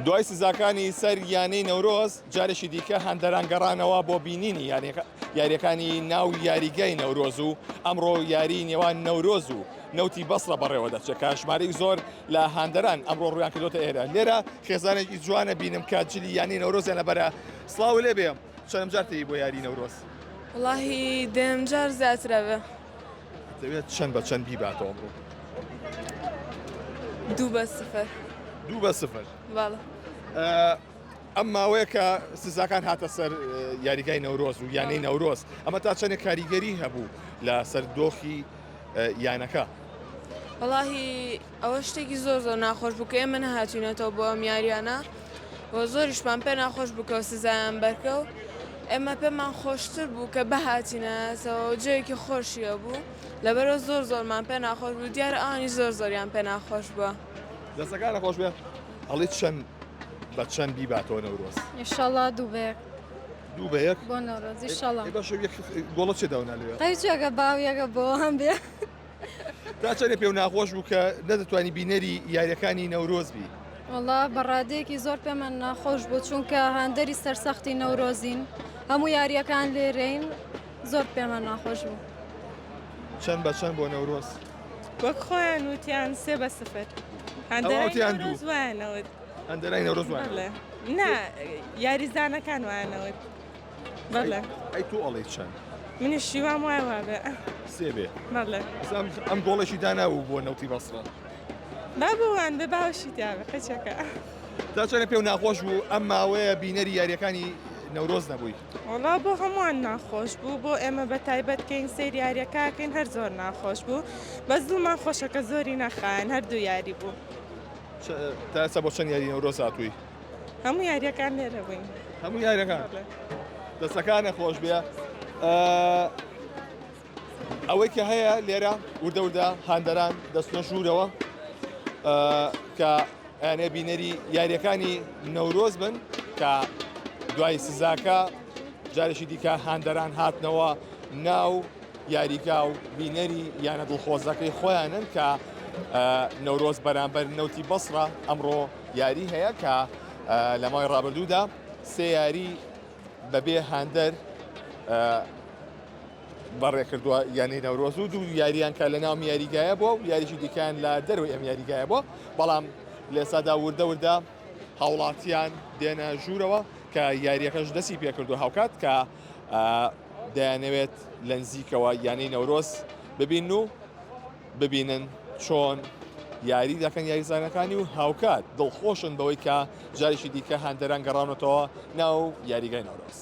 دوای سزاکانی سەر یانەی نەورۆز جارێکی دیکە هاندەران گەڕانەوە بۆ بینینی یاریەکانی ناو یاریگای نەورۆز و ئەمڕۆ یاری نێوان نەورۆز و نەوتی بەسڕە بەڕێوە دەچێت کە ژمارەی زۆر لە هاندەران ئەمڕۆ ڕویان کردۆتە ئێرە لێرە خێزانێکی جوانە بینم کە جلی یانەی نەورۆزیان لەبەرە سڵاو لێبێ چەندم جار تێی بۆ یاری نەورۆز؟ وەڵاهی دەیەم جار زیاترە بێ. دەوێت چەند بە چەند بیباتەوە ئەمڕۆ؟ 2-0. 2-0. بەڵێ. ئەم ماوەیە کە سزاکان هاتە سەر یاریگای نەورۆز و یانەی نەورۆز ئەمە تا چەندێک کاریگەری هەبوو لە سەر دۆخی یانەکە؟ وەڵاهی ئەوە شتێکی زۆر زۆر ناخۆش بوو کە ئێمە نەهاتوینەتەوە بۆ ئەم یاریانە و زۆریشمان پێ ناخۆش بوو کە سزایان بەرکەوت ئێمە پێمان خۆشتر بوو کە بهاتینەتەوە جێیەکی خۆشیە بوو لەبەرەوە زۆر زۆرمان پێ ناخۆش بوو دیارە ئەوانی زۆر زۆریان پێ ناخۆش بووە. دەستەکانت خۆش بێ ئەڵێ چەند بە چەند بیباتەوە نەورۆز؟ ئینشەڵا 2-1. 2-1 بۆ نەورۆز ئینشەڵا. ئێ باشە یەک گۆڵە چێ داونا لەوێ؟ قەی جێگە باویەکە بۆ هەم بێ. تا چەندێ پێو ناخۆش بوو کە نەدەتوانی بینەری یاریەکانی نەورۆز بی؟ وەڵا بە ڕادەیەکی زۆر پێمان ناخۆش بوو چونکە هاندەری سەرسەختی نەورۆزین هەموو یاریەکان لێرەین زۆر پێمان ناخۆش بوو. چەند بە چەند بۆ نەورۆز؟ وەک خۆیان وتیان 3-0. هاندەرانی نەورۆز وایانەوت. هاندەرانی نەورۆز وایان نا یاریزانەکان وایانەوت. بەڵێ. ئەی تۆ ئەڵێی چەند؟ منیش هیوام وایە وابێ. سێ بێ. بەڵێ. ئەم گۆڵێکی دانابوو بۆ نەوتی بەسڕە. با بۆ وان بێ باوەشی تیا بێ قەچەکە. تا چەندێ پێو ناخۆش بوو ئەم ماوەیە بینەری یاریەکانی نەورۆز نەبووی؟ وەڵا بۆ هەمووان ناخۆش بوو بۆ ئێمە بە تایبەت کەین سەیر یاریەکەکەین هەر زۆر ناخۆش بوو بەس دڵمان خۆشە کە زۆری نەخایەن هەر دوو یاری بوو. تا ئێستا بۆ چەند یاری نەورۆز هاتووی؟ هەموو یاریەکان لێرە بووین. هەموو یاریەکان دەستەکانە خۆش بێ ئەوەی کە هەیە لێرە وردە وردە هاندەران دەستنە ژوورەوە کە ئەیانێ بینەری یاریەکانی نەورۆز بن کە دوای سزاکە جارێکی دیکە هاندەران هاتنەوە ناو یاریگا و بینەری یانە دڵخۆزەکەی خۆیانن کە نەورۆز بەرامبەر نەوتی بەسڕە ئەمڕۆ یاری هەیە کە لە ماوەی ڕابردوودا سێ یاری بەبێ هاندەر بەڕێکردووە یانەی نەورۆز و دوو یاریان کە لە ناو یاریگایە بووە و یاریی دیکەیان لە دەرەوەی ئەم یاریگایە بووە بەڵام لە ئێستادا وردە وردە هاوڵاتیان دێنە ژوورەوە کە یاریەکەش دەستی پێکردو هاوکات کە دەیانەوێت لە نزیکەوە یانەی نەورۆز ببین و ببینن چۆن یاری دەکەن یاریزانەکانی و هاوکات دڵخۆشن بەوەی کە جارێکی دیکە هاندەران گەڕاونەتەوە ناو یاریگای نەورۆز.